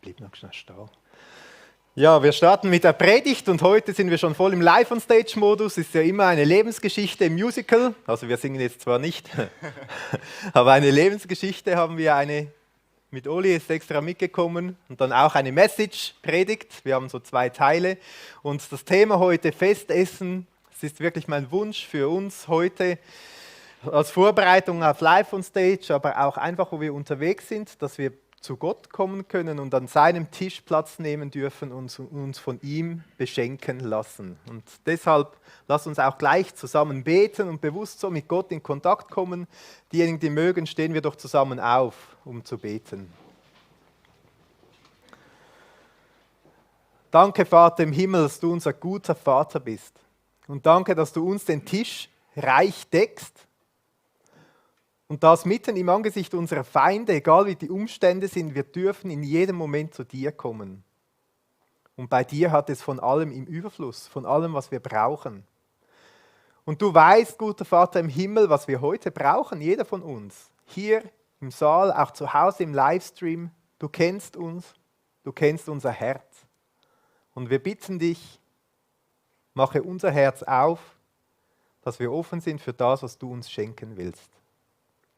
Bleib noch schnell stehen. Ja, wir starten mit der Predigt und heute sind wir schon voll im Live-on-Stage-Modus. Ist ja immer eine Lebensgeschichte im Musical. Also wir singen jetzt zwar nicht, aber eine Lebensgeschichte haben wir. Mit Oli ist extra mitgekommen und dann auch eine Message-Predigt. Wir haben so 2 Teile und das Thema heute Festessen. Es ist wirklich mein Wunsch für uns heute als Vorbereitung auf Live-on-Stage, aber auch einfach, wo wir unterwegs sind, dass wir zu Gott kommen können und an seinem Tisch Platz nehmen dürfen und uns von ihm beschenken lassen. Und deshalb lasst uns auch gleich zusammen beten und bewusst so mit Gott in Kontakt kommen. Diejenigen, die mögen, stehen wir doch zusammen auf, um zu beten. Danke, Vater im Himmel, dass du unser guter Vater bist. Und danke, dass du uns den Tisch reich deckst. Und das mitten im Angesicht unserer Feinde, egal wie die Umstände sind, wir dürfen in jedem Moment zu dir kommen. Und bei dir hat es von allem im Überfluss, von allem, was wir brauchen. Und du weißt, guter Vater im Himmel, was wir heute brauchen, jeder von uns. Hier im Saal, auch zu Hause im Livestream. Du kennst uns, du kennst unser Herz. Und wir bitten dich, mache unser Herz auf, dass wir offen sind für das, was du uns schenken willst.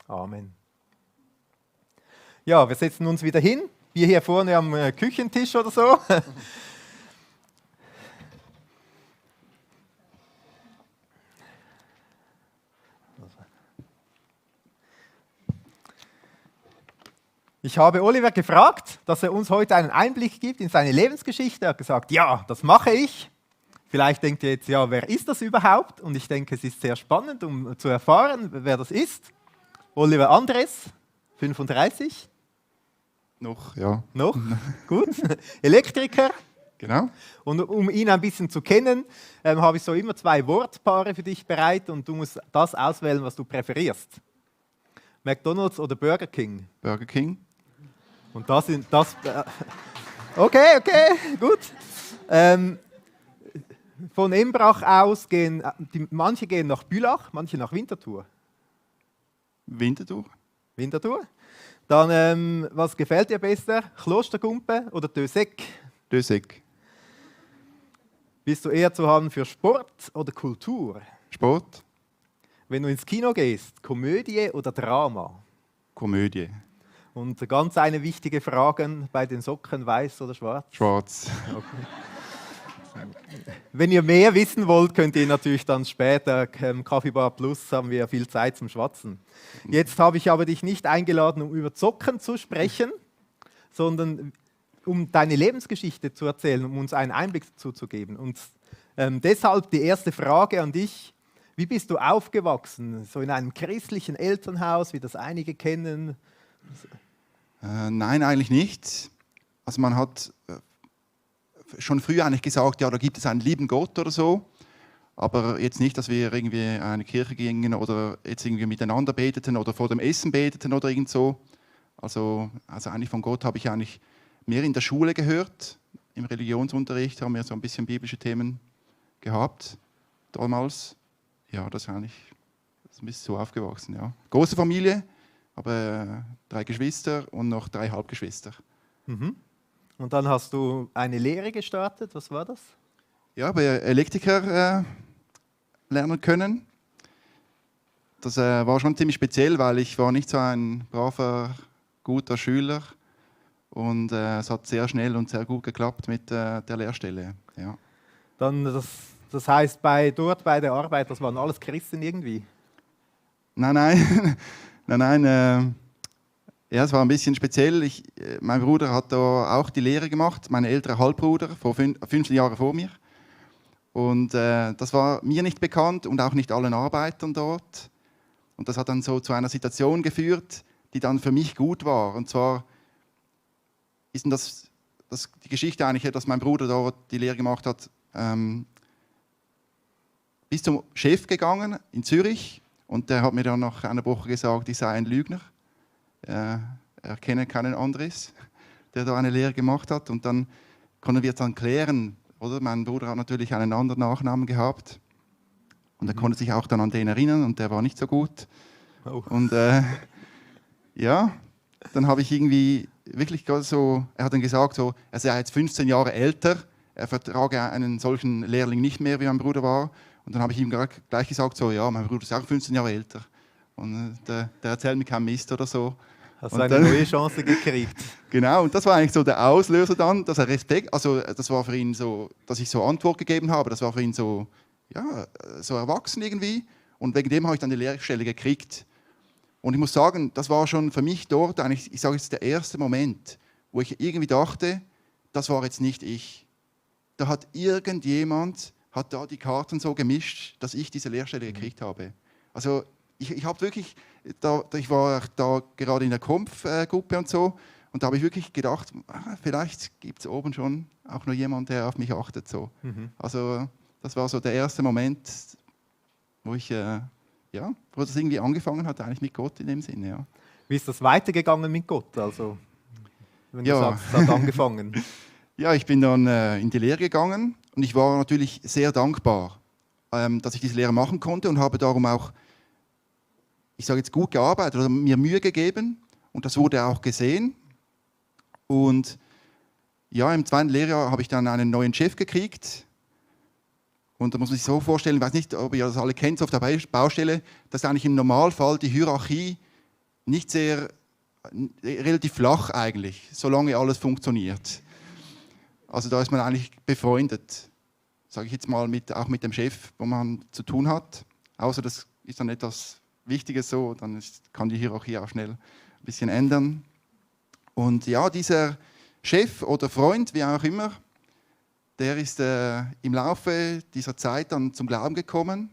Amen. Ja, wir setzen uns wieder hin, wir hier vorne am Küchentisch oder so. Ich habe Oliver gefragt, dass er uns heute einen Einblick gibt in seine Lebensgeschichte. Er hat gesagt, ja, das mache ich. Vielleicht denkt ihr jetzt, ja, wer ist das überhaupt? Und ich denke, es ist sehr spannend, um zu erfahren, wer das ist. Oliver Andres, 35. Noch, ja. Noch, gut. Elektriker. Genau. Und um ihn ein bisschen zu kennen, habe ich so immer 2 Wortpaare für dich bereit und du musst das auswählen, was du präferierst. McDonald's oder Burger King? Burger King. Und das sind das. Okay, gut. Von Embrach aus gehen manche gehen nach Bülach, manche nach Winterthur. Winterthur. Winterthur. Dann, was gefällt dir besser? Klostergumpe oder Dösek? Dösek. Bist du eher zu haben für Sport oder Kultur? Sport. Wenn du ins Kino gehst, Komödie oder Drama? Komödie. Und ganz eine wichtige Frage bei den Socken, weiß oder schwarz? Schwarz. Okay. Wenn ihr mehr wissen wollt, könnt ihr natürlich dann später, Kaffeebar Plus, haben wir ja viel Zeit zum Schwatzen. Jetzt habe ich aber dich nicht eingeladen, um über Zocken zu sprechen, sondern um deine Lebensgeschichte zu erzählen, um uns einen Einblick dazu zu geben. Und deshalb die erste Frage an dich. Wie bist du aufgewachsen? So in einem christlichen Elternhaus, wie das einige kennen? Nein, eigentlich nicht. Also man hat schon früh eigentlich gesagt, ja, da gibt es einen lieben Gott oder so. Aber jetzt nicht, dass wir irgendwie in eine Kirche gingen oder jetzt irgendwie miteinander beteten oder vor dem Essen beteten oder irgend so. Also eigentlich von Gott habe ich eigentlich mehr in der Schule gehört. Im Religionsunterricht haben wir so ein bisschen biblische Themen gehabt damals. Ja, das ist ein bisschen so aufgewachsen. Ja. Große Familie, aber 3 Geschwister und noch 3 Halbgeschwister. Mhm. Und dann hast du eine Lehre gestartet. Was war das? Ja, habe Elektriker lernen können. Das war schon ziemlich speziell, weil ich war nicht so ein braver, guter Schüler. Und es hat sehr schnell und sehr gut geklappt mit der Lehrstelle. Ja. Dann das heißt, dort bei der Arbeit, das waren alles Christen irgendwie? Nein. Ja, es war ein bisschen speziell. Mein Bruder hat da auch die Lehre gemacht, mein älterer Halbbruder, 15 Jahre vor mir. Und das war mir nicht bekannt und auch nicht allen Arbeitern dort. Und das hat dann so zu einer Situation geführt, die dann für mich gut war. Und zwar ist die Geschichte eigentlich, dass mein Bruder dort die Lehre gemacht hat, bis zum Chef gegangen in Zürich. Und der hat mir dann nach einer Woche gesagt, ich sei ein Lügner. Er kenne keinen Andres, der da eine Lehre gemacht hat. Und dann konnten wir es dann klären. Oder? Mein Bruder hat natürlich einen anderen Nachnamen gehabt. Und er konnte sich auch dann an den erinnern und der war nicht so gut. Oh. Und ja, dann habe ich irgendwie wirklich so, er hat dann gesagt, so, er sei jetzt 15 Jahre älter, er vertrage einen solchen Lehrling nicht mehr, wie mein Bruder war. Und dann habe ich ihm gleich gesagt, so, ja, mein Bruder ist auch 15 Jahre älter. Und der erzählt mir keinen Mist oder so. Hast du eine neue Chance gekriegt? Genau, und das war eigentlich so der Auslöser dann, dass er Respekt, also das war für ihn so, dass ich so Antwort gegeben habe, das war für ihn so, ja, so erwachsen irgendwie. Und wegen dem habe ich dann die Lehrstelle gekriegt. Und ich muss sagen, das war schon für mich dort eigentlich, ich sage jetzt, der erste Moment, wo ich irgendwie dachte, das war jetzt nicht ich. Da hat irgendjemand, hat da die Karten so gemischt, dass ich diese Lehrstelle gekriegt habe. Also ich habe wirklich, ich war da gerade in der Kampfgruppe und so, und da habe ich wirklich gedacht, vielleicht gibt es oben schon auch noch jemanden, der auf mich achtet. So. Also das war so der erste Moment, wo ich, wo das irgendwie angefangen hat, eigentlich mit Gott in dem Sinne. Ja. Wie ist das weitergegangen mit Gott? Also, wenn du sagst, es hat angefangen. Ja, ich bin dann in die Lehre gegangen und ich war natürlich sehr dankbar, dass ich diese Lehre machen konnte und habe darum auch, ich sage jetzt, gut gearbeitet oder mir Mühe gegeben und das wurde auch gesehen. Und ja, im zweiten Lehrjahr habe ich dann einen neuen Chef gekriegt. Und da muss man sich so vorstellen, ich weiß nicht, ob ihr das alle kennt, so auf der Baustelle, dass eigentlich im Normalfall die Hierarchie nicht relativ flach eigentlich, solange alles funktioniert. Also da ist man eigentlich befreundet, sage ich jetzt mal, auch mit dem Chef, wo man zu tun hat. Außer das ist dann etwas Wichtiges so, dann kann die Hierarchie auch schnell ein bisschen ändern. Und ja, dieser Chef oder Freund, wie auch immer, der ist im Laufe dieser Zeit dann zum Glauben gekommen.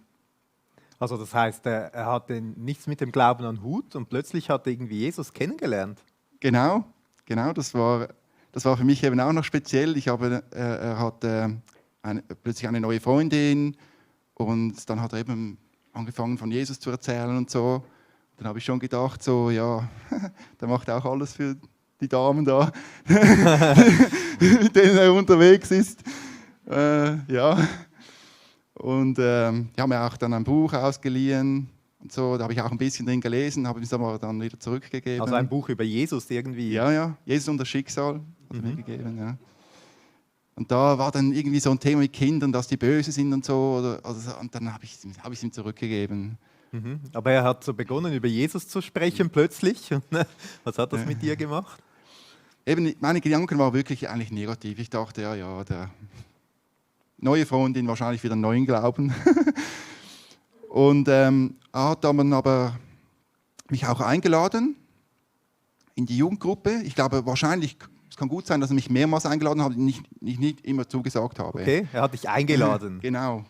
Also das heißt, er hatte nichts mit dem Glauben an Hut und plötzlich hat er irgendwie Jesus kennengelernt. Genau, das war für mich eben auch noch speziell. Er hatte plötzlich eine neue Freundin und dann hat er eben angefangen von Jesus zu erzählen und so. Dann habe ich schon gedacht, so ja, der macht auch alles für die Damen da, mit denen er unterwegs ist. Ja. Und ich habe mir auch dann ein Buch ausgeliehen und so, da habe ich auch ein bisschen drin gelesen, habe es aber dann wieder zurückgegeben. Also ein Buch über Jesus irgendwie? Ja, Jesus und das Schicksal hat er mir gegeben, ja. Und da war dann irgendwie so ein Thema mit Kindern, dass die böse sind und so, und dann habe ich es ihm zurückgegeben. Aber er hat so begonnen, über Jesus zu sprechen plötzlich. Was hat das mit dir gemacht? Eben, meine Gedanken waren wirklich eigentlich negativ. Ich dachte, ja, der neue Freundin wahrscheinlich wieder einen neuen Glauben. Und er hat dann aber mich auch eingeladen in die Jugendgruppe. Ich glaube, wahrscheinlich, es kann gut sein, dass er mich mehrmals eingeladen hat und ich nicht immer zugesagt habe. Okay, er hat dich eingeladen. Genau.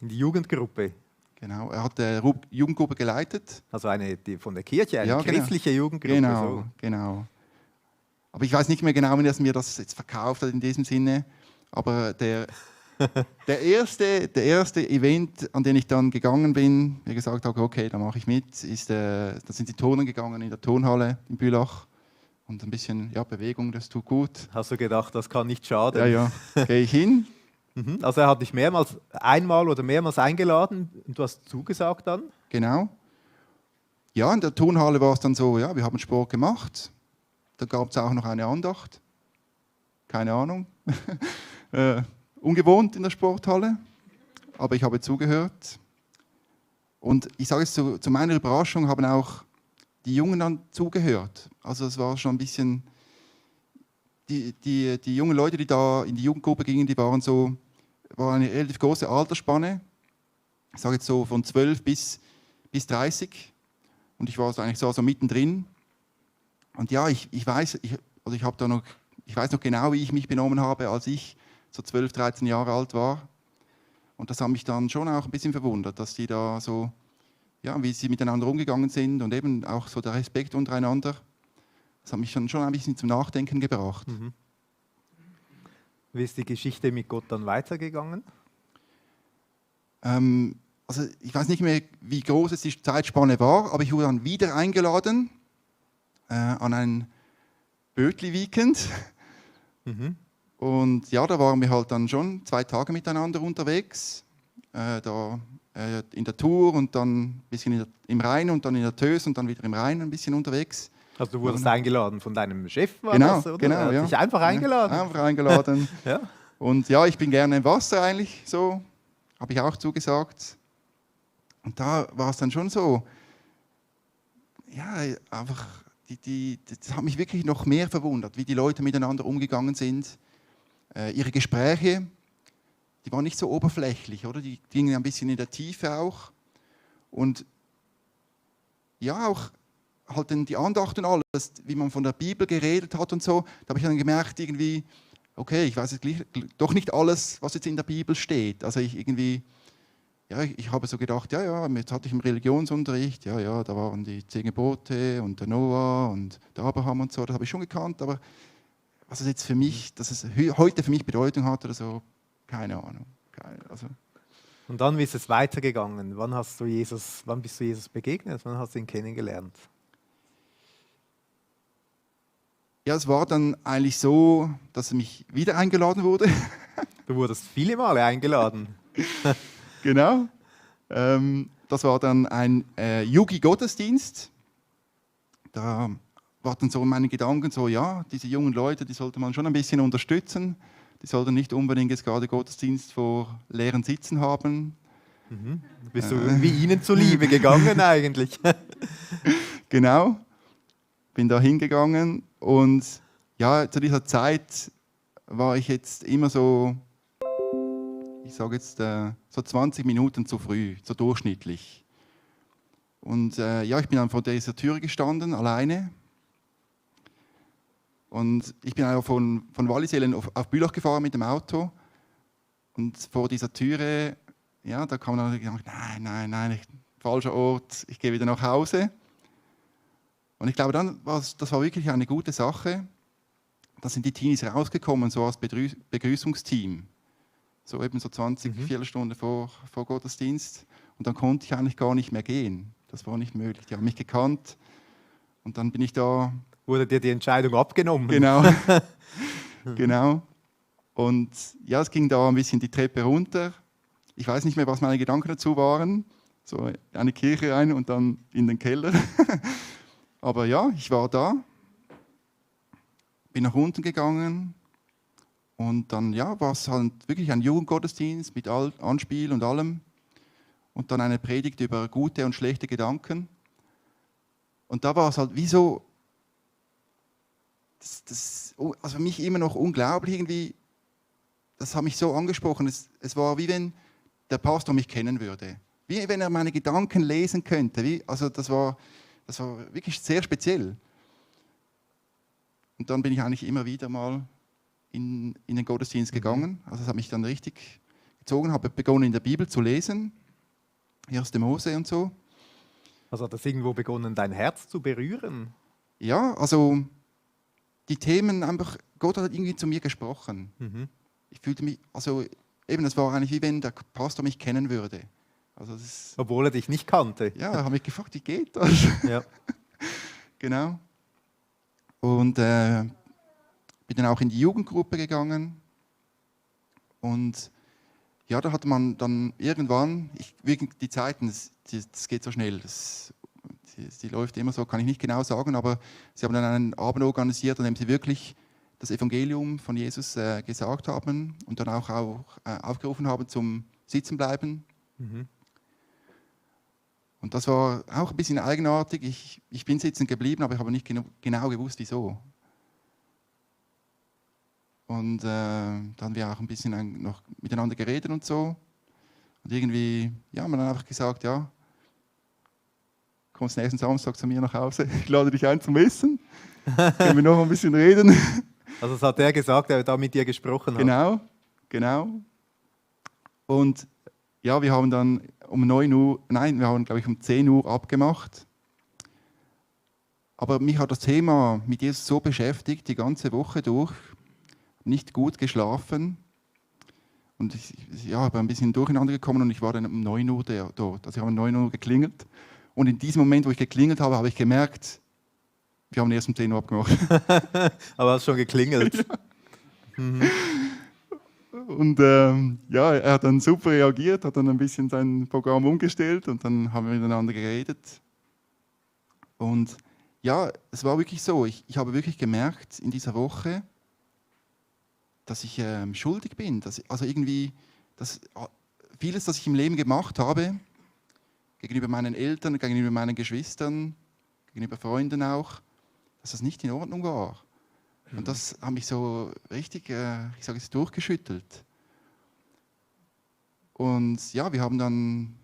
In die Jugendgruppe. Genau, er hat die Jugendgruppe geleitet. Also die von der Kirche, eine christliche Jugendgruppe. Genau. Aber ich weiß nicht mehr genau, wie er mir das jetzt verkauft hat in diesem Sinne. Aber der erste Event, an den ich dann gegangen bin, wie gesagt habe, okay, da mache ich mit, da sind die Turnen gegangen in der Turnhalle in Bülach. Und ein bisschen Bewegung, das tut gut. Hast du gedacht, das kann nicht schaden? Ja, gehe ich hin. Also er hat dich einmal oder mehrmals eingeladen und du hast zugesagt dann? Genau. Ja, in der Turnhalle war es dann so, wir haben Sport gemacht. Da gab es auch noch eine Andacht. Keine Ahnung. Ungewohnt in der Sporthalle. Aber ich habe zugehört. Und ich sage es zu meiner Überraschung, haben auch die Jungen dann zugehört. Also es war schon ein bisschen, die jungen Leute, die da in die Jugendgruppe gingen, die war eine relativ große Altersspanne. Ich sage jetzt so von 12 bis 30. Und ich war eigentlich so mittendrin. Und ja, ich weiß noch genau, wie ich mich benommen habe, als ich so 12, 13 Jahre alt war. Und das hat mich dann schon auch ein bisschen verwundert, dass die da so, wie sie miteinander umgegangen sind und eben auch so der Respekt untereinander. Das hat mich schon ein bisschen zum Nachdenken gebracht. Wie ist die Geschichte mit Gott dann weitergegangen? Also ich weiß nicht mehr, wie groß es die Zeitspanne war, aber ich wurde dann wieder eingeladen an ein Bötli-Weekend. Und ja, da waren wir halt dann schon 2 Tage miteinander unterwegs. In der Tour und dann ein bisschen im Rhein und dann in der Tös und dann wieder im Rhein ein bisschen unterwegs. Also du wurdest eingeladen von deinem Chef, war Genau, das, oder? genau, Er hat ja. dich einfach eingeladen. Ja, einfach eingeladen. Ja. Und ja, ich bin gerne im Wasser eigentlich, so. Habe ich auch zugesagt. Und da war es dann schon so, ja, einfach, das hat mich wirklich noch mehr verwundert, wie die Leute miteinander umgegangen sind. Ihre Gespräche, die waren nicht so oberflächlich, oder? Die gingen ein bisschen in der Tiefe auch. Und ja, auch halt dann die Andacht und alles, wie man von der Bibel geredet hat und so, da habe ich dann gemerkt, irgendwie, okay, ich weiß jetzt doch nicht alles, was jetzt in der Bibel steht. Also ich habe so gedacht, ja, jetzt hatte ich im Religionsunterricht, ja, da waren die 10 Gebote und der Noah und der Abraham und so, das habe ich schon gekannt, aber was es jetzt für mich, dass es heute für mich Bedeutung hat oder so, keine Ahnung. Und dann ist es weitergegangen. Wann bist du Jesus begegnet? Wann hast du ihn kennengelernt? Ja, es war dann eigentlich so, dass mich wieder eingeladen wurde. Du wurdest viele Male eingeladen. Genau. Das war dann ein Yugi-Gottesdienst. Da war dann so meine Gedanken so, ja, diese jungen Leute, die sollte man schon ein bisschen unterstützen. Die sollten nicht unbedingt jetzt gerade Gottesdienst vor leeren Sitzen haben. Mhm. Bist du irgendwie ihnen zuliebe gegangen eigentlich? Genau. Bin da hingegangen und ja, zu dieser Zeit war ich jetzt immer so, ich sage jetzt so 20 Minuten zu früh, so durchschnittlich. Und ja, ich bin dann vor dieser Tür gestanden, alleine. Und ich bin auch von Wallisellen auf Bülach gefahren mit dem Auto. Und vor dieser Türe, ja, da kam dann gedacht, nein, falscher Ort, ich gehe wieder nach Hause. Und ich glaube, das war wirklich eine gute Sache. Da sind die Teenies rausgekommen, so als Begrüßungsteam. So eben so 20 Viertelstunden vor Gottesdienst. Und dann konnte ich eigentlich gar nicht mehr gehen. Das war nicht möglich. Die haben mich gekannt. Und dann bin ich da. Wurde dir die Entscheidung abgenommen? Genau. Genau. Und ja, es ging da ein bisschen die Treppe runter. Ich weiß nicht mehr, was meine Gedanken dazu waren. So eine Kirche rein und dann in den Keller. Aber ja, ich war da. Bin nach unten gegangen. Und dann ja, war es halt wirklich ein Jugendgottesdienst mit Anspiel und allem. Und dann eine Predigt über gute und schlechte Gedanken. Und da war es halt wie so, also für mich immer noch unglaublich irgendwie, das hat mich so angesprochen. Es war wie wenn der Pastor mich kennen würde. Wie wenn er meine Gedanken lesen könnte. Also das war wirklich sehr speziell. Und dann bin ich eigentlich immer wieder mal in den Gottesdienst gegangen. Also das hat mich dann richtig gezogen, habe begonnen in der Bibel zu lesen, 1. Mose und so. Also hat das irgendwo begonnen, dein Herz zu berühren? Ja, also die Themen einfach, Gott hat irgendwie zu mir gesprochen. Ich fühlte mich, also eben, es war eigentlich wie wenn der Pastor mich kennen würde. Also obwohl er dich nicht kannte? Ja, er hat mich gefragt, wie geht das? Ja. Genau. Und bin dann auch in die Jugendgruppe gegangen. Und ja, da hat man dann irgendwann, wegen die Zeiten, das geht so schnell, die läuft immer so, kann ich nicht genau sagen, aber sie haben dann einen Abend organisiert, an dem sie wirklich das Evangelium von Jesus gesagt haben und dann auch aufgerufen haben zum Sitzenbleiben. Und das war auch ein bisschen eigenartig. Ich bin sitzen geblieben, aber ich habe nicht genau gewusst, wieso. Und dann haben wir auch ein bisschen noch miteinander geredet und so. Und irgendwie, ja, haben wir dann einfach gesagt, ja, kommst nächsten Samstag zu mir nach Hause, ich lade dich ein zum Essen. Können wir noch ein bisschen reden. Also das hat er gesagt, der da mit dir gesprochen hat. Genau. Und ja, wir haben dann um 9 Uhr, nein, wir haben glaube ich um 10 Uhr abgemacht. Aber mich hat das Thema mit Jesus so beschäftigt, die ganze Woche durch. Nicht gut geschlafen. Und ich habe ein bisschen durcheinander gekommen und ich war dann um 9 Uhr dort. Also ich habe um 9 Uhr geklingelt. Und in diesem Moment, wo ich geklingelt habe, habe ich gemerkt, wir haben erst um 10 Uhr abgemacht. Aber hast schon geklingelt. Ja. Und ja, er hat dann super reagiert, hat dann ein bisschen sein Programm umgestellt und dann haben wir miteinander geredet. Und ja, es war wirklich so. Ich habe wirklich gemerkt in dieser Woche, dass ich schuldig bin. Also irgendwie, dass vieles, das ich im Leben gemacht habe, gegenüber meinen Eltern, gegenüber meinen Geschwistern, gegenüber Freunden auch, dass das nicht in Ordnung war. Und das hat mich so richtig, ich sage jetzt, durchgeschüttelt. Und ja, wir haben dann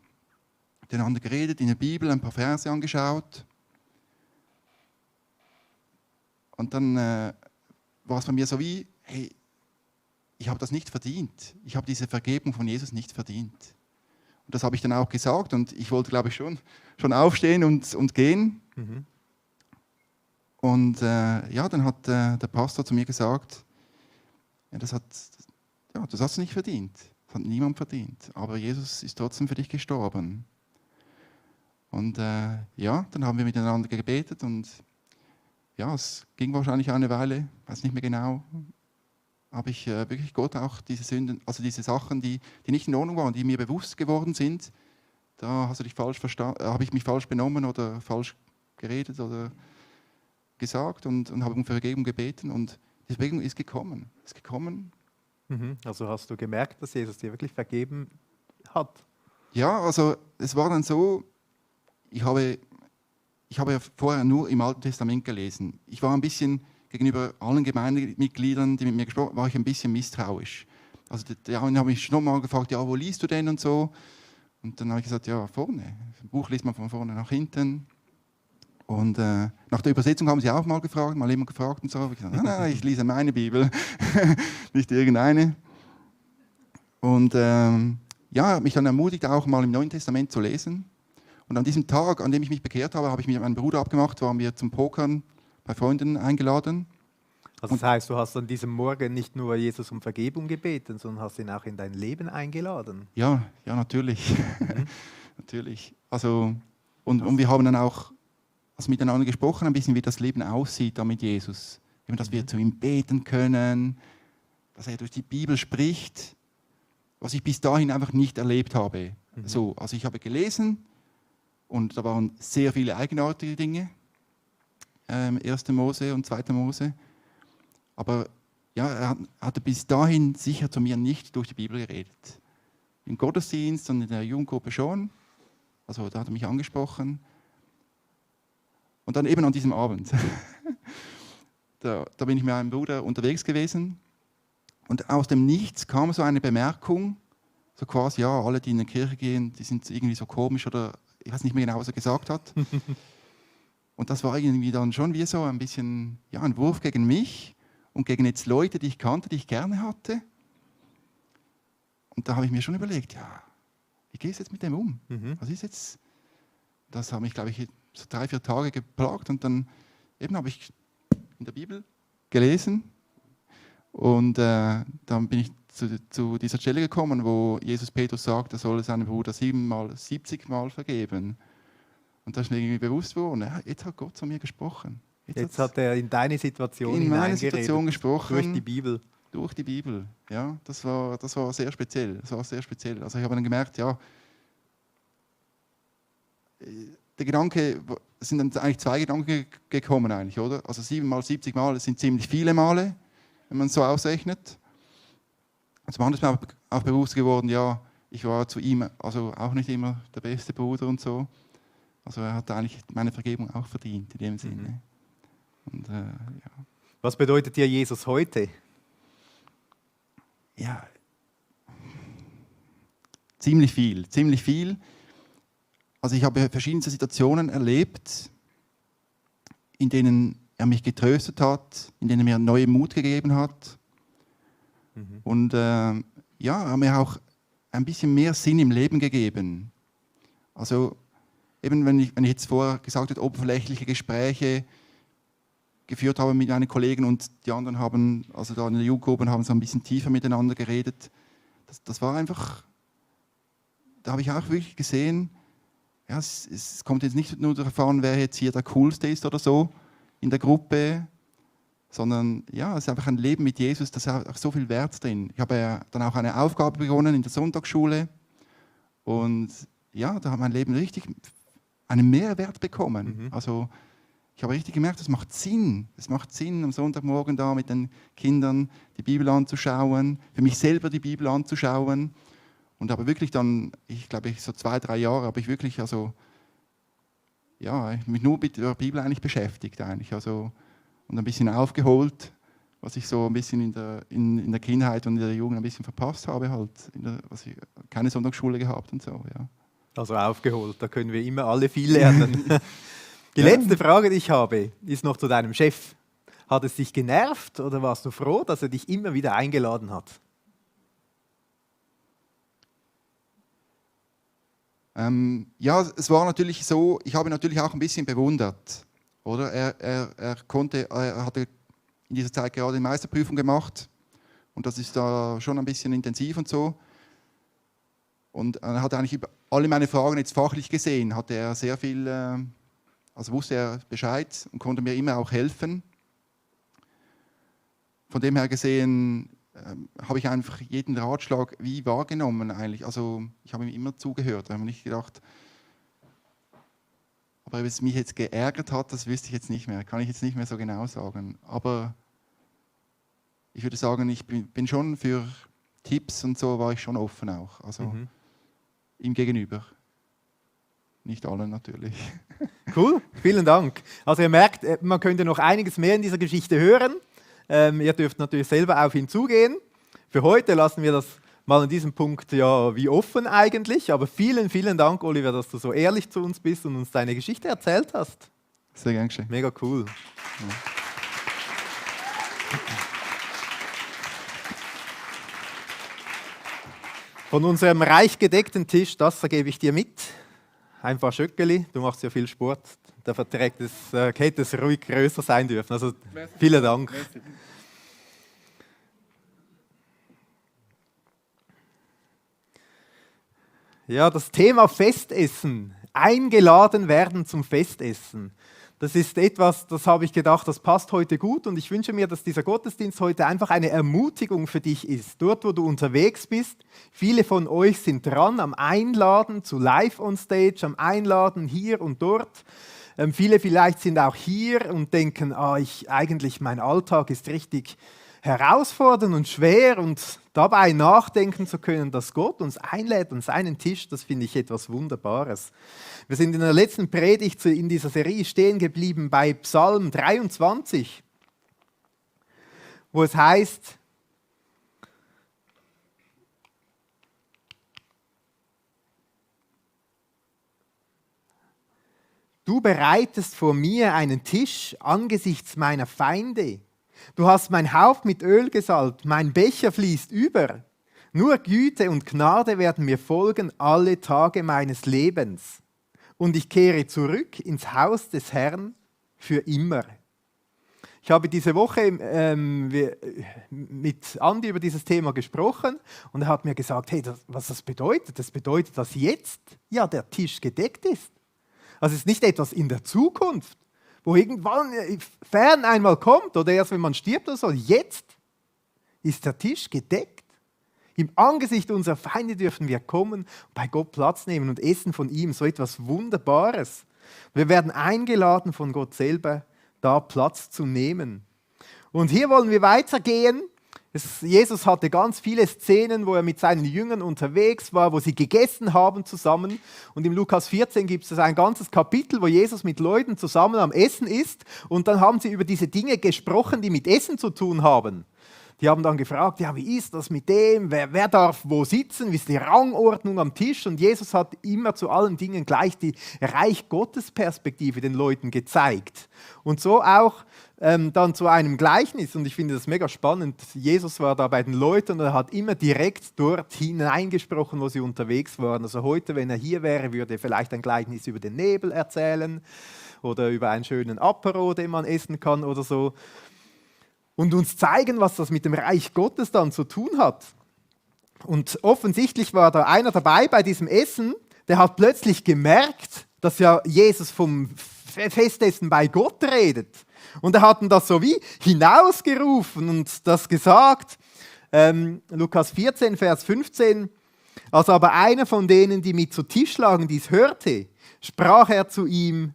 miteinander geredet, in der Bibel ein paar Verse angeschaut. Und dann war es bei mir so wie, hey, ich habe das nicht verdient. Ich habe diese Vergebung von Jesus nicht verdient. Und das habe ich dann auch gesagt und ich wollte, glaube ich, schon aufstehen und gehen. Mhm. Und ja, dann hat der Pastor zu mir gesagt, ja, das hast du nicht verdient. Das hat niemand verdient. Aber Jesus ist trotzdem für dich gestorben. Und ja, dann haben wir miteinander gebetet und ja, es ging wahrscheinlich eine Weile, weiß nicht mehr genau, habe ich wirklich Gott auch diese Sünden, also diese Sachen, die nicht in Ordnung waren, die mir bewusst geworden sind, da hast du dich falsch verstanden, habe ich mich falsch benommen oder falsch geredet oder gesagt und habe um Vergebung gebeten und die Vergebung ist gekommen. Mhm. Also hast du gemerkt, dass Jesus dir wirklich vergeben hat? Ja, also es war dann so, ich habe ja vorher nur im Alten Testament gelesen. Ich war ein bisschen gegenüber allen Gemeindemitgliedern, die mit mir gesprochen haben, war ich ein bisschen misstrauisch. Also die haben mich schon mal gefragt, ja, wo liest du denn und so. Und dann habe ich gesagt, ja, vorne. Ein Buch liest man von vorne nach hinten. Und nach der Übersetzung haben sie auch mal gefragt, mal jemand gefragt und so. Ich habe gesagt, nein, ich lese meine Bibel, nicht irgendeine. Und ja, habe mich dann ermutigt, auch mal im Neuen Testament zu lesen. Und an diesem Tag, an dem ich mich bekehrt habe, habe ich mit meinem Bruder abgemacht, waren wir zum Pokern bei Freunden eingeladen. Also das heißt, du hast an diesem Morgen nicht nur Jesus um Vergebung gebeten, sondern hast ihn auch in dein Leben eingeladen. Ja, natürlich. Natürlich. Also, und wir haben dann auch miteinander gesprochen, ein bisschen, wie das Leben aussieht da mit Jesus. Eben, dass wir zu ihm beten können, dass er durch die Bibel spricht, was ich bis dahin einfach nicht erlebt habe. So, also ich habe gelesen und da waren sehr viele eigenartige Dinge, 1. Mose und 2. Mose. Aber ja, er hatte bis dahin sicher zu mir nicht durch die Bibel geredet. Im Gottesdienst und in der Jugendgruppe schon. Also da hat er mich angesprochen. Und dann eben an diesem Abend. da bin ich mit meinem Bruder unterwegs gewesen. Und aus dem Nichts kam so eine Bemerkung, so quasi, ja, alle, die in die Kirche gehen, die sind irgendwie so komisch oder ich weiß nicht mehr genau, was er gesagt hat. Und das war irgendwie dann schon wie so ein bisschen, ja, ein Wurf gegen mich und gegen jetzt Leute, die ich kannte, die ich gerne hatte. Und da habe ich mir schon überlegt, ja, wie gehst du jetzt mit dem um? Was ist jetzt? Das hat mich, glaube ich, so 3-4 Tage geplagt und dann eben habe ich in der Bibel gelesen und dann bin ich zu dieser Stelle gekommen, wo Jesus Petrus sagt, er solle seinem Bruder 70 Mal vergeben. Und da ist mir irgendwie bewusst geworden, ja, jetzt hat Gott zu mir gesprochen. Jetzt hat er in deine Situation in meine Situation gesprochen. Durch die Bibel. Durch die Bibel, ja. Das war sehr speziell. Das war sehr speziell. Also ich habe dann gemerkt, ja, der Gedanke, es sind dann eigentlich 2 Gedanken gekommen eigentlich, oder? Also 7 mal 70 Mal, das sind ziemlich viele Male, wenn man es so ausrechnet. Und zum anderen ist mir auch bewusst geworden, ja, ich war zu ihm also auch nicht immer der beste Bruder und so. Also er hat eigentlich meine Vergebung auch verdient in dem Sinne. Und, ja. Was bedeutet dir Jesus heute? Ja, ziemlich viel. Also ich habe verschiedene Situationen erlebt, in denen er mich getröstet hat, in denen er mir neuen Mut gegeben hat. Und ja, er hat mir auch ein bisschen mehr Sinn im Leben gegeben. Also eben, wenn ich jetzt vorher gesagt habe, oberflächliche Gespräche geführt habe mit meinen Kollegen und die anderen haben, also da in der Jugendgruppe haben so ein bisschen tiefer miteinander geredet. Das war einfach, da habe ich auch wirklich gesehen, ja, es kommt jetzt nicht nur darauf an, wer jetzt hier der Coolste ist oder so in der Gruppe, sondern ja, es ist einfach ein Leben mit Jesus, da ist auch so viel Wert drin. Ich habe ja dann auch eine Aufgabe begonnen in der Sonntagsschule und ja, da hat mein Leben richtig einen Mehrwert bekommen. Also ich habe richtig gemerkt, das macht Sinn. Es macht Sinn, am Sonntagmorgen da mit den Kindern die Bibel anzuschauen, für mich selber die Bibel anzuschauen. Und habe wirklich dann, ich glaube, so 2-3 Jahre habe ich wirklich mich nur mit der Bibel eigentlich beschäftigt. Und ein bisschen aufgeholt, was ich so ein bisschen in der Kindheit und in der Jugend ein bisschen verpasst habe, was ich keine Sonntagsschule gehabt und so. Ja. Also aufgeholt, da können wir immer alle viel lernen. Die letzte Frage, die ich habe, ist noch zu deinem Chef. Hat es dich genervt oder warst du froh, dass er dich immer wieder eingeladen hat? Es war natürlich so, ich habe natürlich auch ein bisschen bewundert. Oder? Er hatte in dieser Zeit gerade die Meisterprüfung gemacht und das ist da schon ein bisschen intensiv und so. Und er hat eigentlich über alle meine Fragen jetzt fachlich gesehen, hatte er sehr viel, wusste er Bescheid und konnte mir immer auch helfen. Von dem her gesehen habe ich einfach jeden Ratschlag wie wahrgenommen eigentlich. Also ich habe ihm immer zugehört, ich habe nicht gedacht, aber ob es mich jetzt geärgert hat, das wüsste ich jetzt nicht mehr, kann ich jetzt nicht mehr so genau sagen. Aber ich würde sagen, ich bin schon für Tipps und so, war ich schon offen auch. Also ihm gegenüber. Nicht allen natürlich. Cool, vielen Dank. Also ihr merkt, man könnte noch einiges mehr in dieser Geschichte hören. Ihr dürft natürlich selber auf ihn zugehen. Für heute lassen wir das mal an diesem Punkt ja wie offen eigentlich. Aber vielen, vielen Dank, Oliver, dass du so ehrlich zu uns bist und uns deine Geschichte erzählt hast. Sehr gern geschehen. Mega cool. Ja. Von unserem reich gedeckten Tisch, das gebe ich dir mit. Ein paar Schöckeli, du machst ja viel Sport. Da hätte es ruhig größer sein dürfen. Also vielen Dank. Merci. Ja, das Thema Festessen. Eingeladen werden zum Festessen. Das ist etwas, das habe ich gedacht, das passt heute gut und ich wünsche mir, dass dieser Gottesdienst heute einfach eine Ermutigung für dich ist. Dort, wo du unterwegs bist, viele von euch sind dran am Einladen zu Live on Stage, am Einladen hier und dort. Viele vielleicht sind auch hier und denken, eigentlich mein Alltag ist richtig herausfordernd und schwer und dabei nachdenken zu können, dass Gott uns einlädt an seinen Tisch, das finde ich etwas Wunderbares. Wir sind in der letzten Predigt in dieser Serie stehen geblieben bei Psalm 23, wo es heißt, du bereitest vor mir einen Tisch angesichts meiner Feinde. Du hast mein Haupt mit Öl gesalbt, mein Becher fließt über. Nur Güte und Gnade werden mir folgen alle Tage meines Lebens. Und ich kehre zurück ins Haus des Herrn für immer. Ich habe diese Woche mit Andi über dieses Thema gesprochen und er hat mir gesagt, hey, was das bedeutet? Das bedeutet, dass jetzt ja der Tisch gedeckt ist. Also es ist nicht etwas in der Zukunft, wo irgendwann fern einmal kommt oder erst wenn man stirbt oder so. Jetzt ist der Tisch gedeckt. Im Angesicht unserer Feinde dürfen wir kommen und bei Gott Platz nehmen und essen von ihm. So etwas Wunderbares. Wir werden eingeladen von Gott selber, da Platz zu nehmen. Und hier wollen wir weitergehen. Jesus hatte ganz viele Szenen, wo er mit seinen Jüngern unterwegs war, wo sie gegessen haben zusammen. Und im Lukas 14 gibt es ein ganzes Kapitel, wo Jesus mit Leuten zusammen am Essen ist. Und dann haben sie über diese Dinge gesprochen, die mit Essen zu tun haben. Die haben dann gefragt, ja, wie ist das mit dem? Wer darf wo sitzen? Wie ist die Rangordnung am Tisch? Und Jesus hat immer zu allen Dingen gleich die Reich Gottes Perspektive den Leuten gezeigt. Und so auch dann zu einem Gleichnis. Und ich finde das mega spannend. Jesus war da bei den Leuten und er hat immer direkt dort hineingesprochen, wo sie unterwegs waren. Also heute, wenn er hier wäre, würde er vielleicht ein Gleichnis über den Nebel erzählen oder über einen schönen Apero, den man essen kann oder so. Und uns zeigen, was das mit dem Reich Gottes dann zu tun hat. Und offensichtlich war da einer dabei bei diesem Essen, der hat plötzlich gemerkt, dass ja Jesus vom Festessen bei Gott redet. Und er hat ihn das so wie hinausgerufen und das gesagt. Lukas 14, Vers 15. Als aber einer von denen, die mit zu Tisch lagen, dies hörte, sprach er zu ihm,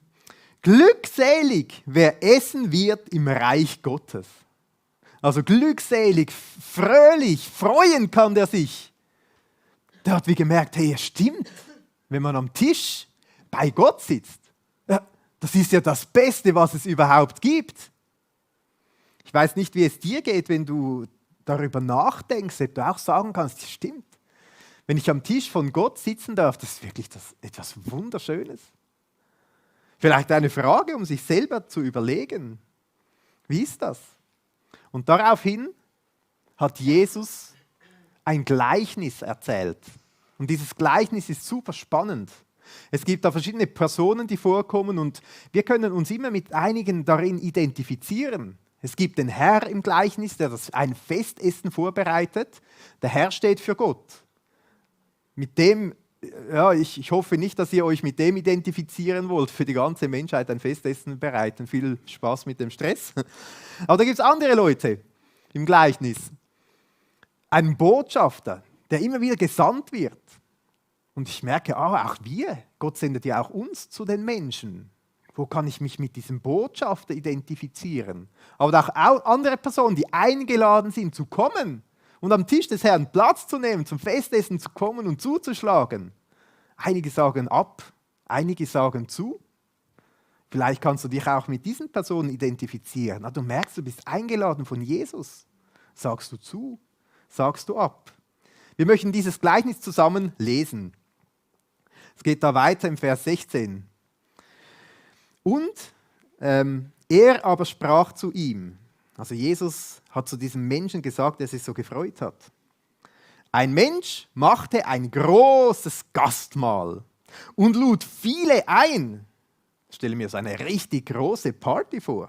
Glückselig, wer essen wird im Reich Gottes. Also glückselig, fröhlich, freuen kann der sich. Der hat wie gemerkt, hey, es stimmt, wenn man am Tisch bei Gott sitzt. Ja, das ist ja das Beste, was es überhaupt gibt. Ich weiß nicht, wie es dir geht, wenn du darüber nachdenkst, ob du auch sagen kannst, das stimmt. Wenn ich am Tisch von Gott sitzen darf, das ist wirklich etwas Wunderschönes. Vielleicht eine Frage, um sich selber zu überlegen. Wie ist das? Und daraufhin hat Jesus ein Gleichnis erzählt. Und dieses Gleichnis ist super spannend. Es gibt da verschiedene Personen, die vorkommen und wir können uns immer mit einigen darin identifizieren. Es gibt den Herr im Gleichnis, der ein Festessen vorbereitet. Der Herr steht für Gott. Mit dem, ja, ich hoffe nicht, dass ihr euch mit dem identifizieren wollt, für die ganze Menschheit ein Festessen bereiten. Viel Spaß mit dem Stress. Aber da gibt es andere Leute im Gleichnis. Einen Botschafter, der immer wieder gesandt wird. Und ich merke, auch wir, Gott sendet ja auch uns zu den Menschen. Wo kann ich mich mit diesem Botschafter identifizieren? Aber auch andere Personen, die eingeladen sind zu kommen und am Tisch des Herrn Platz zu nehmen, zum Festessen zu kommen und zuzuschlagen. Einige sagen ab, einige sagen zu. Vielleicht kannst du dich auch mit diesen Personen identifizieren. Du merkst, du bist eingeladen von Jesus. Sagst du zu, sagst du ab. Wir möchten dieses Gleichnis zusammen lesen. Es geht da weiter im Vers 16. Und er aber sprach zu ihm, also Jesus hat zu diesem Menschen gesagt, der sich so gefreut hat. Ein Mensch machte ein großes Gastmahl und lud viele ein. Ich stelle mir so eine richtig große Party vor.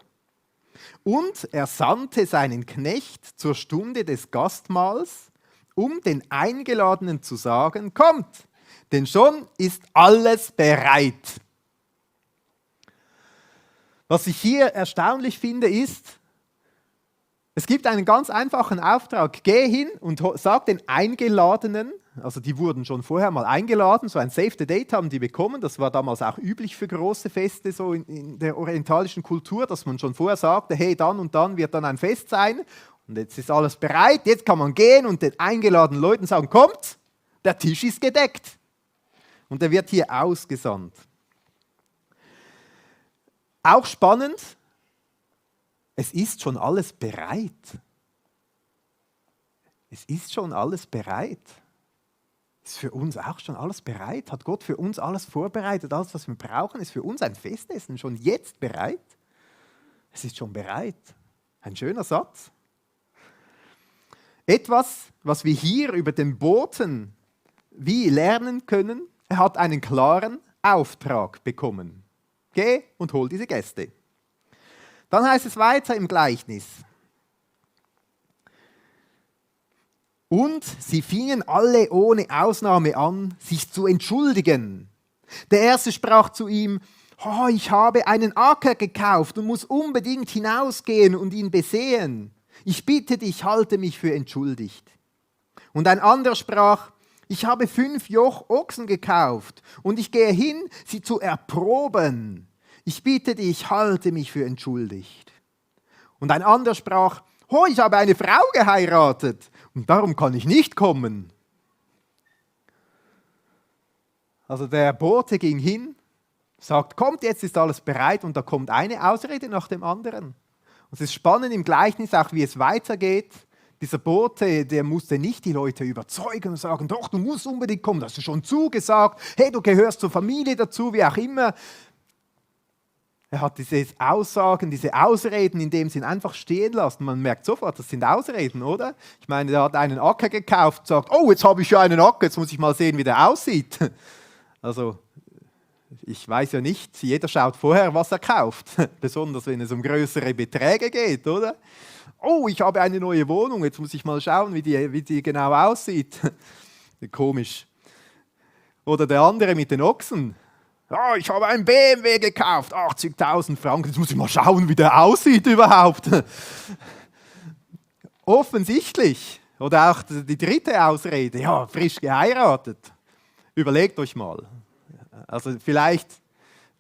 Und er sandte seinen Knecht zur Stunde des Gastmahls, um den Eingeladenen zu sagen, kommt, denn schon ist alles bereit. Was ich hier erstaunlich finde, ist, es gibt einen ganz einfachen Auftrag. Geh hin und sag den Eingeladenen, also die wurden schon vorher mal eingeladen, so ein Save the Date haben die bekommen, das war damals auch üblich für große Feste, so in der orientalischen Kultur, dass man schon vorher sagte, hey, dann und dann wird dann ein Fest sein und jetzt ist alles bereit, jetzt kann man gehen und den eingeladenen Leuten sagen, kommt, der Tisch ist gedeckt. Und er wird hier ausgesandt. Auch spannend, es ist schon alles bereit. Es ist schon alles bereit. Ist für uns auch schon alles bereit? Hat Gott für uns alles vorbereitet? Alles, was wir brauchen, ist für uns ein Festessen schon jetzt bereit? Es ist schon bereit. Ein schöner Satz. Etwas, was wir hier über den Boten wie lernen können, er hat einen klaren Auftrag bekommen. Geh und hol diese Gäste. Dann heißt es weiter im Gleichnis. Und sie fingen alle ohne Ausnahme an, sich zu entschuldigen. Der erste sprach zu ihm, oh, ich habe einen Acker gekauft und muss unbedingt hinausgehen und ihn besehen. Ich bitte dich, halte mich für entschuldigt. Und ein anderer sprach, ich habe 5 Joch Ochsen gekauft und ich gehe hin, sie zu erproben. Ich bitte dich, halte mich für entschuldigt. Und ein anderer sprach, oh, ich habe eine Frau geheiratet und darum kann ich nicht kommen. Also der Bote ging hin, sagt, kommt, jetzt ist alles bereit und da kommt eine Ausrede nach dem anderen. Und es ist spannend im Gleichnis auch, wie es weitergeht. Dieser Bote, der musste nicht die Leute überzeugen und sagen, doch, du musst unbedingt kommen, hast du schon zugesagt, hey, du gehörst zur Familie dazu, wie auch immer. Er hat diese Aussagen, diese Ausreden in dem Sinn einfach stehen lassen. Man merkt sofort, das sind Ausreden, oder? Ich meine, er hat einen Acker gekauft, sagt, oh, jetzt habe ich ja einen Acker, jetzt muss ich mal sehen, wie der aussieht. Also, ich weiß ja nicht, jeder schaut vorher, was er kauft. Besonders, wenn es um größere Beträge geht, oder? Oh, ich habe eine neue Wohnung, jetzt muss ich mal schauen, wie die genau aussieht. Komisch. Oder der andere mit den Ochsen. Oh, ich habe einen BMW gekauft, 80.000 Franken, jetzt muss ich mal schauen, wie der aussieht überhaupt. Offensichtlich. Oder auch die dritte Ausrede, ja, frisch geheiratet. Überlegt euch mal. Also vielleicht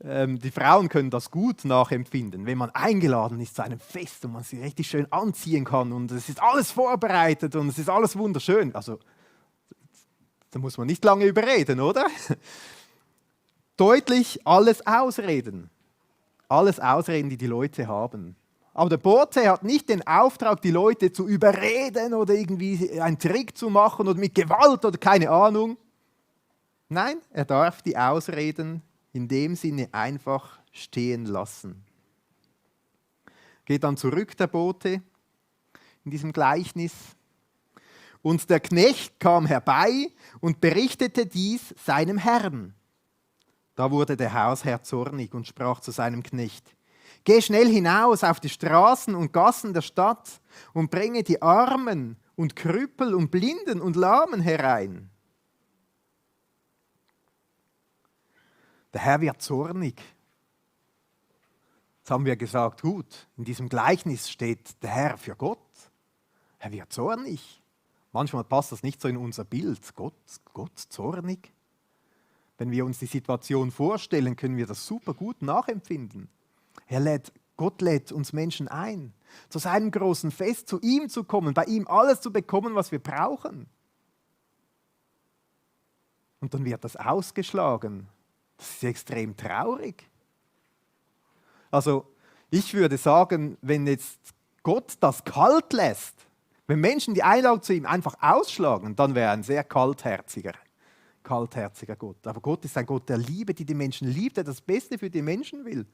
Die Frauen können das gut nachempfinden, wenn man eingeladen ist zu einem Fest und man sich richtig schön anziehen kann und es ist alles vorbereitet und es ist alles wunderschön. Also, da muss man nicht lange überreden, oder? Deutlich alles Ausreden. Alles Ausreden, die die Leute haben. Aber der Bote hat nicht den Auftrag, die Leute zu überreden oder irgendwie einen Trick zu machen oder mit Gewalt oder keine Ahnung. Nein, er darf die Ausreden in dem Sinne einfach stehen lassen. Geht dann zurück, der Bote, in diesem Gleichnis. Und der Knecht kam herbei und berichtete dies seinem Herrn. Da wurde der Hausherr zornig und sprach zu seinem Knecht: Geh schnell hinaus auf die Straßen und Gassen der Stadt und bringe die Armen und Krüppel und Blinden und Lahmen herein. Der Herr wird zornig. Jetzt haben wir gesagt, gut, in diesem Gleichnis steht der Herr für Gott. Er wird zornig. Manchmal passt das nicht so in unser Bild. Gott zornig. Wenn wir uns die Situation vorstellen, können wir das super gut nachempfinden. Gott lädt uns Menschen ein, zu seinem großen Fest, zu ihm zu kommen, bei ihm alles zu bekommen, was wir brauchen. Und dann wird das ausgeschlagen. Das ist extrem traurig. Also ich würde sagen, wenn jetzt Gott das kalt lässt, wenn Menschen die Einladung zu ihm einfach ausschlagen, dann wäre er ein sehr kaltherziger Gott. Aber Gott ist ein Gott der Liebe, die Menschen liebt, der das Beste für die Menschen will.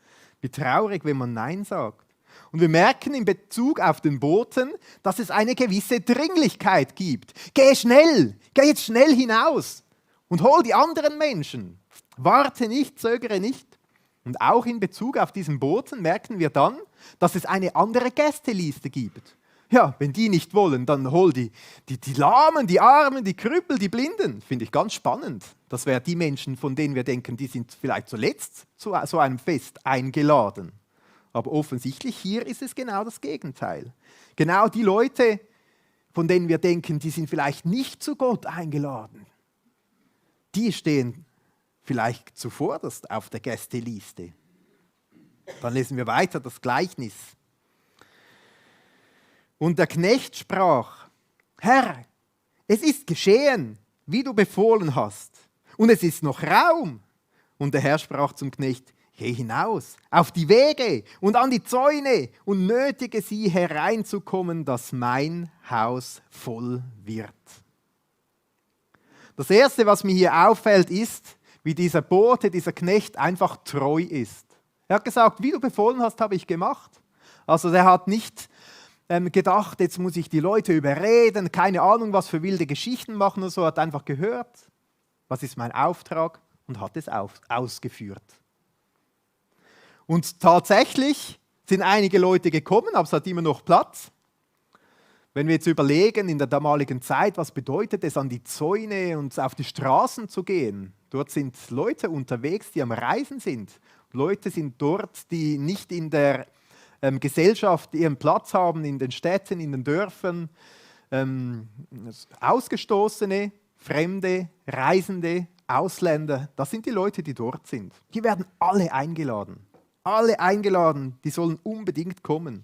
Wie traurig, wenn man Nein sagt. Und wir merken in Bezug auf den Boten, dass es eine gewisse Dringlichkeit gibt. Geh jetzt schnell hinaus und hol die anderen Menschen. Warte nicht, zögere nicht. Und auch in Bezug auf diesen Boten merken wir dann, dass es eine andere Gästeliste gibt. Ja, wenn die nicht wollen, dann hol die Lahmen, die Armen, die Krüppel, die Blinden. Finde ich ganz spannend. Das wären die Menschen, von denen wir denken, die sind vielleicht zuletzt zu so einem Fest eingeladen. Aber offensichtlich hier ist es genau das Gegenteil. Genau die Leute, von denen wir denken, die sind vielleicht nicht zu Gott eingeladen. Die stehen vielleicht zuvorderst auf der Gästeliste. Dann lesen wir weiter das Gleichnis. Und der Knecht sprach: Herr, es ist geschehen, wie du befohlen hast, und es ist noch Raum. Und der Herr sprach zum Knecht: Geh hinaus auf die Wege und an die Zäune und nötige sie hereinzukommen, dass mein Haus voll wird. Das Erste, was mir hier auffällt, ist, wie dieser Bote, dieser Knecht einfach treu ist. Er hat gesagt, wie du befohlen hast, habe ich gemacht. Also er hat nicht gedacht, jetzt muss ich die Leute überreden, keine Ahnung, was für wilde Geschichten machen oder so. Er hat einfach gehört, was ist mein Auftrag, und hat es ausgeführt. Und tatsächlich sind einige Leute gekommen, aber es hat immer noch Platz. Wenn wir jetzt überlegen, in der damaligen Zeit, was bedeutet es, an die Zäune und auf die Straßen zu gehen? Dort sind Leute unterwegs, die am Reisen sind. Leute sind dort, die nicht in der Gesellschaft ihren Platz haben, in den Städten, in den Dörfern. Ausgestoßene, Fremde, Reisende, Ausländer, das sind die Leute, die dort sind. Die werden alle eingeladen. Alle eingeladen, die sollen unbedingt kommen.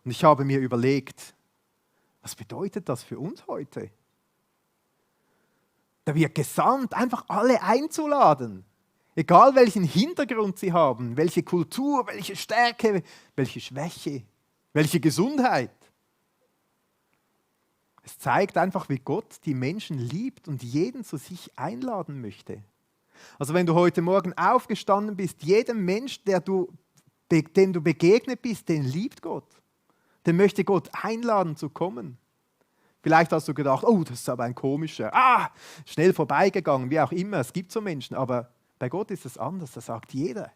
Und ich habe mir überlegt, was bedeutet das für uns heute? Da wird gesandt, einfach alle einzuladen. Egal welchen Hintergrund sie haben, welche Kultur, welche Stärke, welche Schwäche, welche Gesundheit. Es zeigt einfach, wie Gott die Menschen liebt und jeden zu sich einladen möchte. Also wenn du heute Morgen aufgestanden bist, jedem Mensch, dem du begegnet bist, den liebt Gott. Den möchte Gott einladen zu kommen. Vielleicht hast du gedacht, oh, das ist aber ein komischer, schnell vorbeigegangen, wie auch immer, es gibt so Menschen, aber bei Gott ist es anders. Da sagt jeder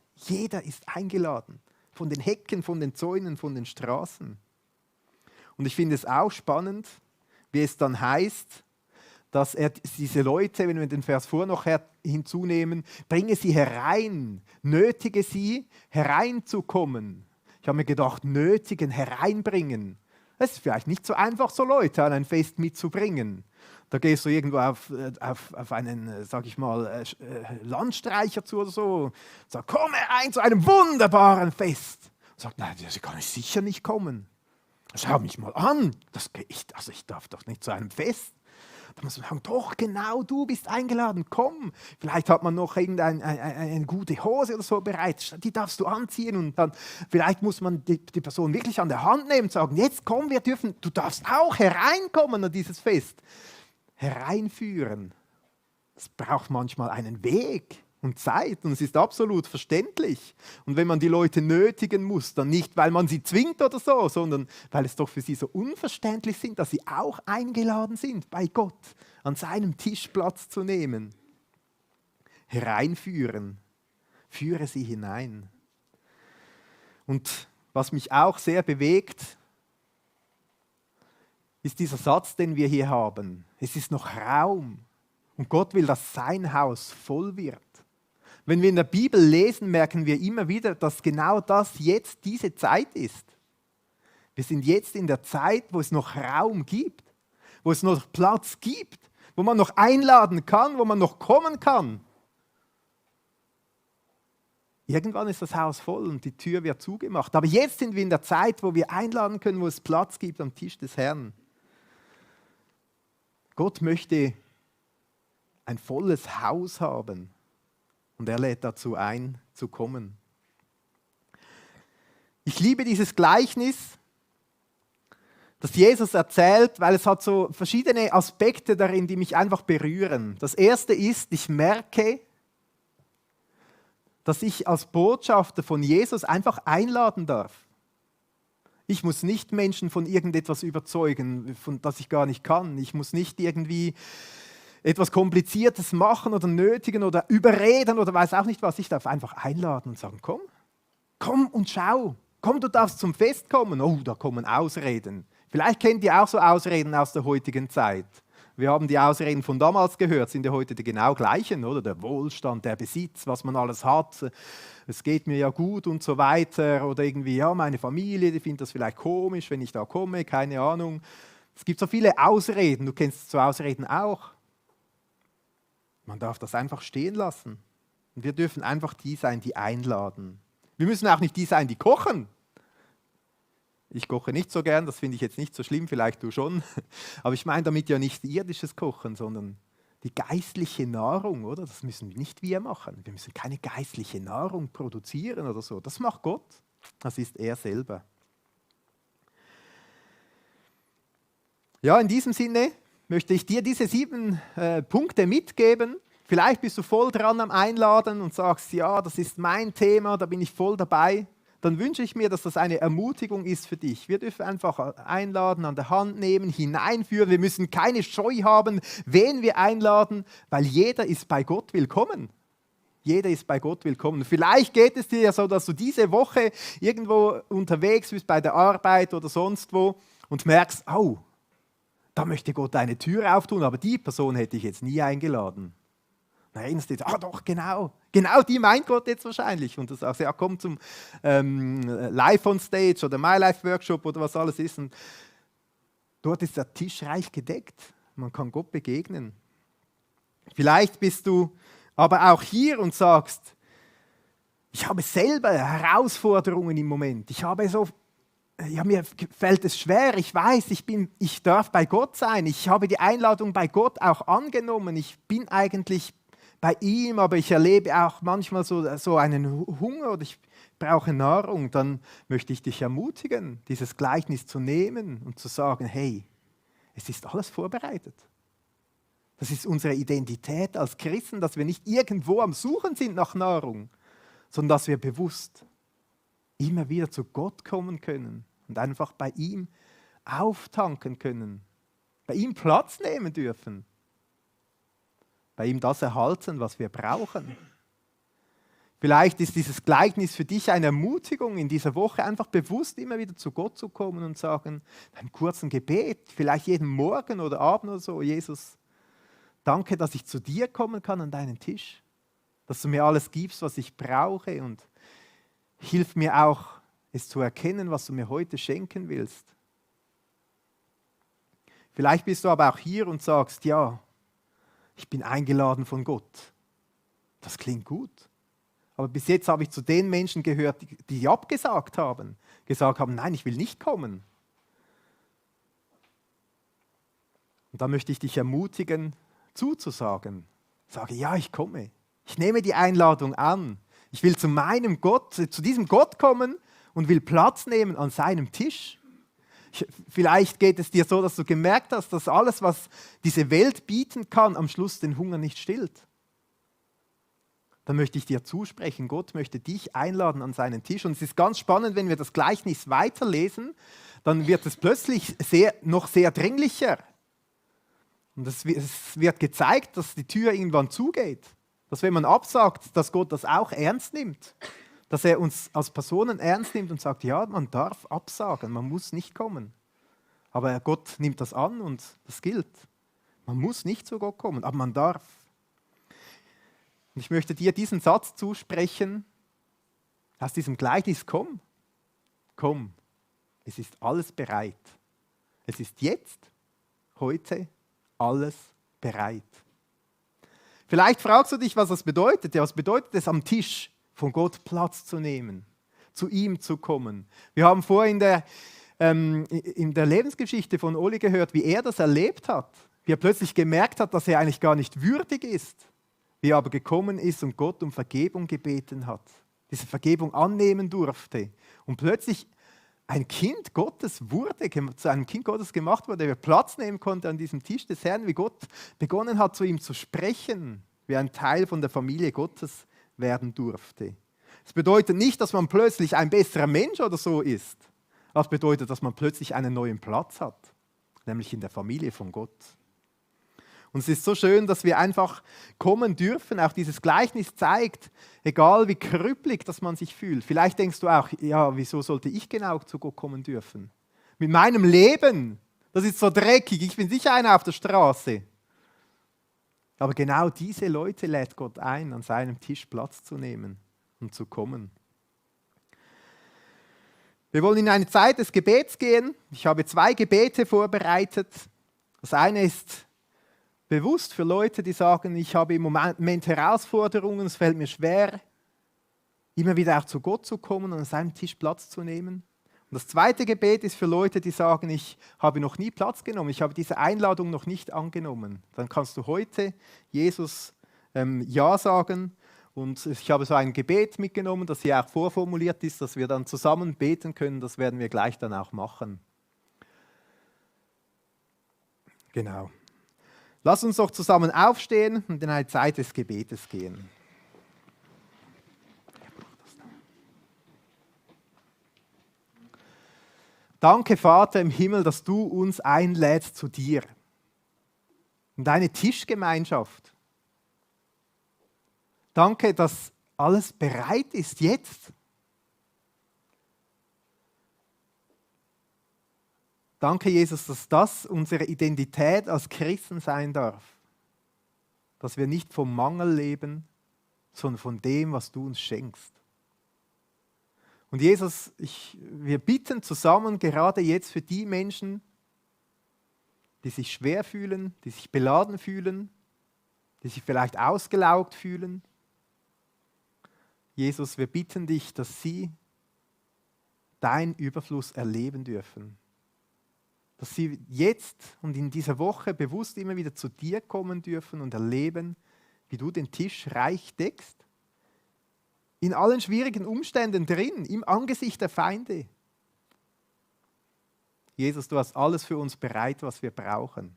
ist eingeladen. Von den Hecken, von den Zäunen, von den Straßen. Und ich finde es auch spannend, wie es dann heißt, dass er diese Leute, wenn wir den Vers vor noch hinzunehmen, bringe sie herein, nötige sie hereinzukommen. Ich habe mir gedacht, nötigen, hereinbringen. Es ist vielleicht nicht so einfach, so Leute an ein Fest mitzubringen. Da gehst du irgendwo auf einen, sag ich mal, Landstreicher zu oder so. Und sagst, komme ein zu einem wunderbaren Fest. Und sagt, nein, das kann ich sicher nicht kommen. Schau mich mal an. Ich darf doch nicht zu einem Fest. Da muss man sagen, doch, genau, du bist eingeladen, komm. Vielleicht hat man noch eine gute Hose oder so bereit, die darfst du anziehen und dann vielleicht muss man die Person wirklich an der Hand nehmen und sagen, jetzt komm, du darfst auch hereinkommen an dieses Fest. Hereinführen, das braucht manchmal einen Weg und Zeit und es ist absolut verständlich. Und wenn man die Leute nötigen muss, dann nicht, weil man sie zwingt oder so, sondern weil es doch für sie so unverständlich sind, dass sie auch eingeladen sind, bei Gott an seinem Tisch Platz zu nehmen. Hereinführen, führe sie hinein. Und was mich auch sehr bewegt, ist dieser Satz, den wir hier haben. Es ist noch Raum und Gott will, dass sein Haus voll wird. Wenn wir in der Bibel lesen, merken wir immer wieder, dass genau das jetzt diese Zeit ist. Wir sind jetzt in der Zeit, wo es noch Raum gibt, wo es noch Platz gibt, wo man noch einladen kann, wo man noch kommen kann. Irgendwann ist das Haus voll und die Tür wird zugemacht. Aber jetzt sind wir in der Zeit, wo wir einladen können, wo es Platz gibt am Tisch des Herrn. Gott möchte ein volles Haus haben und er lädt dazu ein, zu kommen. Ich liebe dieses Gleichnis, das Jesus erzählt, weil es hat so verschiedene Aspekte darin, die mich einfach berühren. Das erste ist, ich merke, dass ich als Botschafter von Jesus einfach einladen darf. Ich muss nicht Menschen von irgendetwas überzeugen, von das ich gar nicht kann. Ich muss nicht irgendwie etwas Kompliziertes machen oder nötigen oder überreden oder weiß auch nicht was. Ich darf einfach einladen und sagen, komm und schau. Komm, du darfst zum Fest kommen. Oh, da kommen Ausreden. Vielleicht kennt ihr auch so Ausreden aus der heutigen Zeit. Wir haben die Ausreden von damals gehört, sind ja heute die genau gleichen, oder? Der Wohlstand, der Besitz, was man alles hat, es geht mir ja gut und so weiter. Oder irgendwie, ja, meine Familie, die findet das vielleicht komisch, wenn ich da komme, keine Ahnung. Es gibt so viele Ausreden, du kennst so Ausreden auch. Man darf das einfach stehen lassen. Und wir dürfen einfach die sein, die einladen. Wir müssen auch nicht die sein, die kochen. Ich koche nicht so gern, das finde ich jetzt nicht so schlimm, vielleicht du schon. Aber ich meine damit ja nicht irdisches Kochen, sondern die geistliche Nahrung, oder? Das müssen nicht wir machen. Wir müssen keine geistliche Nahrung produzieren oder so. Das macht Gott. Das ist er selber. Ja, in diesem Sinne möchte ich dir diese 7 Punkte mitgeben. Vielleicht bist du voll dran am Einladen und sagst, ja, das ist mein Thema, da bin ich voll dabei. Dann wünsche ich mir, dass das eine Ermutigung ist für dich. Wir dürfen einfach einladen, an der Hand nehmen, hineinführen. Wir müssen keine Scheu haben, wen wir einladen, weil jeder ist bei Gott willkommen. Jeder ist bei Gott willkommen. Vielleicht geht es dir ja so, dass du diese Woche irgendwo unterwegs bist, bei der Arbeit oder sonst wo und merkst, oh, da möchte Gott eine Tür auftun, aber die Person hätte ich jetzt nie eingeladen. Dann erinnerst du dich, doch, genau die meint Gott jetzt wahrscheinlich. Und du sagst, ja, komm zum Live on Stage oder My Life Workshop oder was alles ist. Und dort ist der Tisch reich gedeckt. Man kann Gott begegnen. Vielleicht bist du aber auch hier und sagst, ich habe selber Herausforderungen im Moment. Mir fällt es schwer, ich weiß, ich darf bei Gott sein. Ich habe die Einladung bei Gott auch angenommen. Ich bin eigentlich bei ihm, aber ich erlebe auch manchmal so einen Hunger oder ich brauche Nahrung. Dann möchte ich dich ermutigen, dieses Gleichnis zu nehmen und zu sagen, hey, es ist alles vorbereitet. Das ist unsere Identität als Christen, dass wir nicht irgendwo am Suchen sind nach Nahrung, sondern dass wir bewusst immer wieder zu Gott kommen können und einfach bei ihm auftanken können, bei ihm Platz nehmen dürfen, bei ihm das erhalten, was wir brauchen. Vielleicht ist dieses Gleichnis für dich eine Ermutigung, in dieser Woche einfach bewusst immer wieder zu Gott zu kommen und sagen, einem kurzen Gebet, vielleicht jeden Morgen oder Abend oder so, Jesus, danke, dass ich zu dir kommen kann an deinen Tisch, dass du mir alles gibst, was ich brauche und hilf mir auch, es zu erkennen, was du mir heute schenken willst. Vielleicht bist du aber auch hier und sagst, ja, ich bin eingeladen von Gott. Das klingt gut. Aber bis jetzt habe ich zu den Menschen gehört, die abgesagt haben. Gesagt haben, nein, ich will nicht kommen. Und da möchte ich dich ermutigen, zuzusagen. Sage, ja, ich komme. Ich nehme die Einladung an. Ich will zu meinem Gott, zu diesem Gott kommen und will Platz nehmen an seinem Tisch. Vielleicht geht es dir so, dass du gemerkt hast, dass alles, was diese Welt bieten kann, am Schluss den Hunger nicht stillt. Dann möchte ich dir zusprechen, Gott möchte dich einladen an seinen Tisch. Und es ist ganz spannend, wenn wir das Gleichnis weiterlesen, dann wird es plötzlich noch sehr dringlicher. Und es wird gezeigt, dass die Tür irgendwann zugeht. Dass wenn man absagt, dass Gott das auch ernst nimmt. Dass er uns als Personen ernst nimmt und sagt, ja, man darf absagen, man muss nicht kommen. Aber Gott nimmt das an und das gilt. Man muss nicht zu Gott kommen, aber man darf. Und ich möchte dir diesen Satz zusprechen, aus diesem Gleichnis, komm, komm, es ist alles bereit. Es ist jetzt, heute, alles bereit. Vielleicht fragst du dich, was das bedeutet. Ja, was bedeutet es, am Tisch von Gott Platz zu nehmen, zu ihm zu kommen? Wir haben vorhin in der Lebensgeschichte von Oli gehört, wie er das erlebt hat. Wie er plötzlich gemerkt hat, dass er eigentlich gar nicht würdig ist. Wie er aber gekommen ist und Gott um Vergebung gebeten hat. Diese Vergebung annehmen durfte. Und plötzlich ein Kind Gottes wurde, zu einem Kind Gottes gemacht wurde, der Platz nehmen konnte an diesem Tisch des Herrn, wie Gott begonnen hat, zu ihm zu sprechen, wie ein Teil von der Familie Gottes werden durfte. Es bedeutet nicht, dass man plötzlich ein besserer Mensch oder so ist. Das bedeutet, dass man plötzlich einen neuen Platz hat, nämlich in der Familie von Gott. Und es ist so schön, dass wir einfach kommen dürfen. Auch dieses Gleichnis zeigt, egal wie krüppelig dass man sich fühlt. Vielleicht denkst du auch, ja, wieso sollte ich genau zu Gott kommen dürfen? Mit meinem Leben, das ist so dreckig, ich bin sicher einer auf der Straße. Aber genau diese Leute lädt Gott ein, an seinem Tisch Platz zu nehmen und zu kommen. Wir wollen in eine Zeit des Gebets gehen. Ich habe 2 Gebete vorbereitet. Das eine ist bewusst für Leute, die sagen, ich habe im Moment Herausforderungen, es fällt mir schwer, immer wieder auch zu Gott zu kommen und an seinem Tisch Platz zu nehmen. Und das zweite Gebet ist für Leute, die sagen, ich habe noch nie Platz genommen, ich habe diese Einladung noch nicht angenommen. Dann kannst du heute Jesus Ja sagen. Und ich habe so ein Gebet mitgenommen, das hier auch vorformuliert ist, dass wir dann zusammen beten können. Das werden wir gleich dann auch machen. Genau. Lass uns doch zusammen aufstehen und in eine Zeit des Gebetes gehen. Danke, Vater im Himmel, dass du uns einlädst zu dir. In deine Tischgemeinschaft. Danke, dass alles bereit ist jetzt. Danke, Jesus, dass das unsere Identität als Christen sein darf. Dass wir nicht vom Mangel leben, sondern von dem, was du uns schenkst. Und Jesus, wir bitten zusammen gerade jetzt für die Menschen, die sich schwer fühlen, die sich beladen fühlen, die sich vielleicht ausgelaugt fühlen. Jesus, wir bitten dich, dass sie deinen Überfluss erleben dürfen. Dass sie jetzt und in dieser Woche bewusst immer wieder zu dir kommen dürfen und erleben, wie du den Tisch reich deckst. In allen schwierigen Umständen drin, im Angesicht der Feinde. Jesus, du hast alles für uns bereit, was wir brauchen.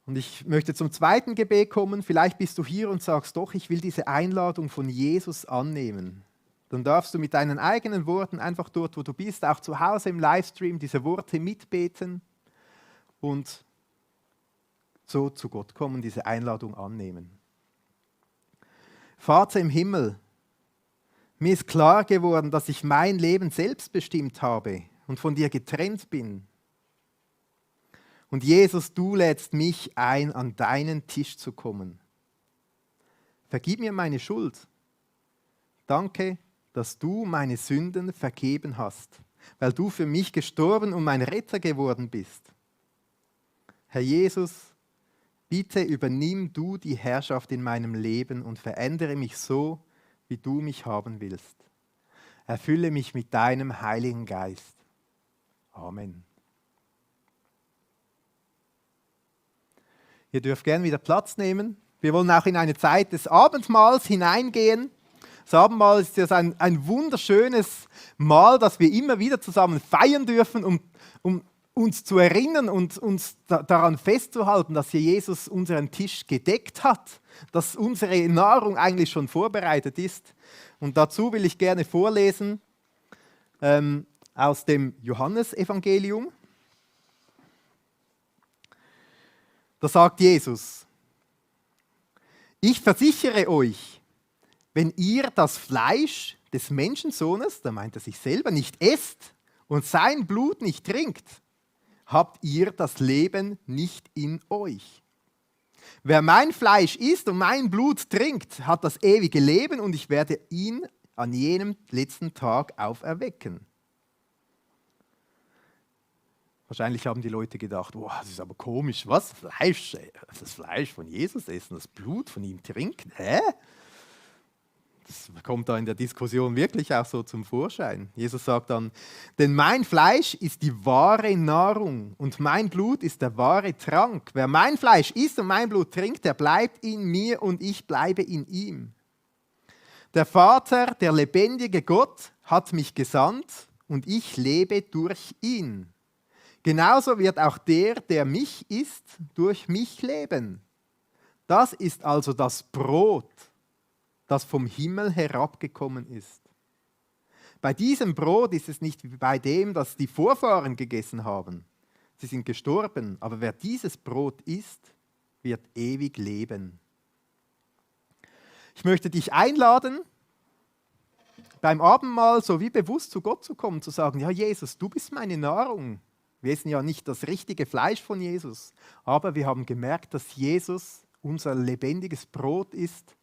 Und ich möchte zum zweiten Gebet kommen. Vielleicht bist du hier und sagst, doch, ich will diese Einladung von Jesus annehmen. Dann darfst du mit deinen eigenen Worten einfach dort, wo du bist, auch zu Hause im Livestream, diese Worte mitbeten und so zu Gott kommen, diese Einladung annehmen. Vater im Himmel, mir ist klar geworden, dass ich mein Leben selbst bestimmt habe und von dir getrennt bin. Und Jesus, du lädst mich ein, an deinen Tisch zu kommen. Vergib mir meine Schuld. Danke, dass du meine Sünden vergeben hast weil du für mich gestorben und mein Retter geworden bist. Herr Jesus, bitte übernimm du die Herrschaft in meinem Leben und verändere mich so, wie du mich haben willst. Erfülle mich mit deinem Heiligen Geist. Amen. Ihr dürft gerne wieder Platz nehmen. Wir wollen auch in eine Zeit des Abendmahls hineingehen. Das Abendmahl ist ja ein wunderschönes Mahl, das wir immer wieder zusammen feiern dürfen, um uns zu erinnern und uns daran festzuhalten, dass hier Jesus unseren Tisch gedeckt hat, dass unsere Nahrung eigentlich schon vorbereitet ist. Und dazu will ich gerne vorlesen aus dem Johannesevangelium. Da sagt Jesus: Ich versichere euch, wenn ihr das Fleisch des Menschensohnes, da meint er sich selber, nicht esst und sein Blut nicht trinkt, habt ihr das Leben nicht in euch. Wer mein Fleisch isst und mein Blut trinkt, hat das ewige Leben und ich werde ihn an jenem letzten Tag auferwecken. Wahrscheinlich haben die Leute gedacht, wow, das ist aber komisch, was? Fleisch, das Fleisch von Jesus essen, das Blut von ihm trinken? Hä? Das kommt da in der Diskussion wirklich auch so zum Vorschein. Jesus sagt dann, denn mein Fleisch ist die wahre Nahrung und mein Blut ist der wahre Trank. Wer mein Fleisch isst und mein Blut trinkt, der bleibt in mir und ich bleibe in ihm. Der Vater, der lebendige Gott, hat mich gesandt und ich lebe durch ihn. Genauso wird auch der mich isst, durch mich leben. Das ist also das Brot, das vom Himmel herabgekommen ist. Bei diesem Brot ist es nicht wie bei dem, das die Vorfahren gegessen haben. Sie sind gestorben, aber wer dieses Brot isst, wird ewig leben. Ich möchte dich einladen, beim Abendmahl so wie bewusst zu Gott zu kommen, zu sagen, ja Jesus, du bist meine Nahrung. Wir essen ja nicht das richtige Fleisch von Jesus, aber wir haben gemerkt, dass Jesus unser lebendiges Brot ist,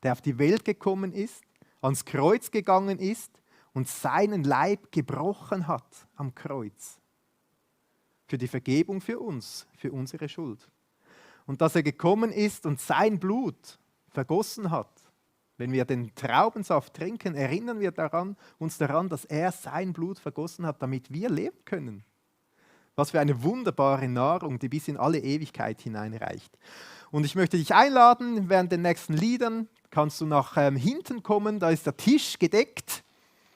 der auf die Welt gekommen ist, ans Kreuz gegangen ist und seinen Leib gebrochen hat am Kreuz. Für die Vergebung für uns, für unsere Schuld. Und dass er gekommen ist und sein Blut vergossen hat. Wenn wir den Traubensaft trinken, erinnern wir uns daran, dass er sein Blut vergossen hat, damit wir leben können. Was für eine wunderbare Nahrung, die bis in alle Ewigkeit hineinreicht. Und ich möchte dich einladen, während den nächsten Liedern kannst du nach hinten kommen, da ist der Tisch gedeckt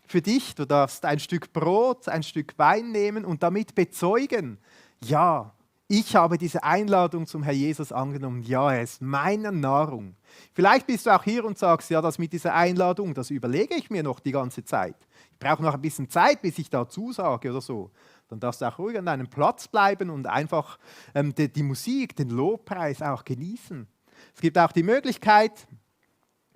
für dich. Du darfst ein Stück Brot, ein Stück Wein nehmen und damit bezeugen, ja, ich habe diese Einladung zum Herr Jesus angenommen. Ja, er ist meine Nahrung. Vielleicht bist du auch hier und sagst, ja, das mit dieser Einladung, das überlege ich mir noch die ganze Zeit. Ich brauche noch ein bisschen Zeit, bis ich da zusage oder so. Dann darfst du auch ruhig an deinem Platz bleiben und einfach die Musik, den Lobpreis auch genießen. Es gibt auch die Möglichkeit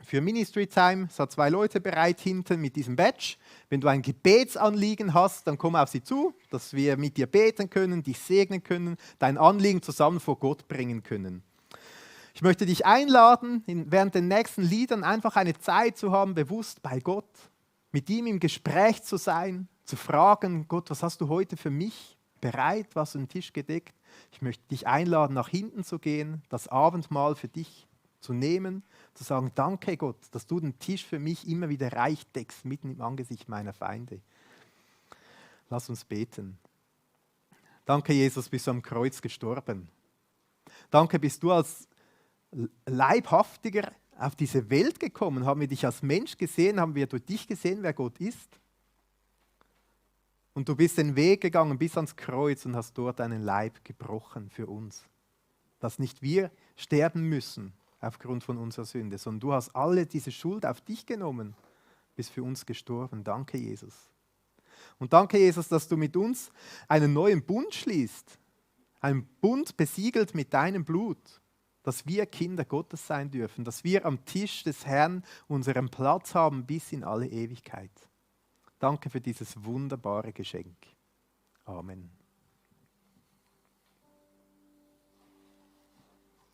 für Ministry Time, es hat 2 Leute bereit hinten mit diesem Badge. Wenn du ein Gebetsanliegen hast, dann komm auf sie zu, dass wir mit dir beten können, dich segnen können, dein Anliegen zusammen vor Gott bringen können. Ich möchte dich einladen, während den nächsten Liedern einfach eine Zeit zu haben, bewusst bei Gott, mit ihm im Gespräch zu sein, zu fragen, Gott, was hast du heute für mich bereit, was du den Tisch gedeckt? Ich möchte dich einladen, nach hinten zu gehen, das Abendmahl für dich zu nehmen, zu sagen, danke Gott, dass du den Tisch für mich immer wieder reich deckst, mitten im Angesicht meiner Feinde. Lass uns beten. Danke Jesus, bist du am Kreuz gestorben. Danke, bist du als Leibhaftiger auf diese Welt gekommen, haben wir dich als Mensch gesehen, haben wir durch dich gesehen, wer Gott ist. Und du bist den Weg gegangen bis ans Kreuz und hast dort deinen Leib gebrochen für uns. Dass nicht wir sterben müssen aufgrund von unserer Sünde, sondern du hast alle diese Schuld auf dich genommen, bist für uns gestorben. Danke, Jesus. Und danke, Jesus, dass du mit uns einen neuen Bund schließt. Einen Bund besiegelt mit deinem Blut, dass wir Kinder Gottes sein dürfen, dass wir am Tisch des Herrn unseren Platz haben bis in alle Ewigkeit. Danke für dieses wunderbare Geschenk. Amen.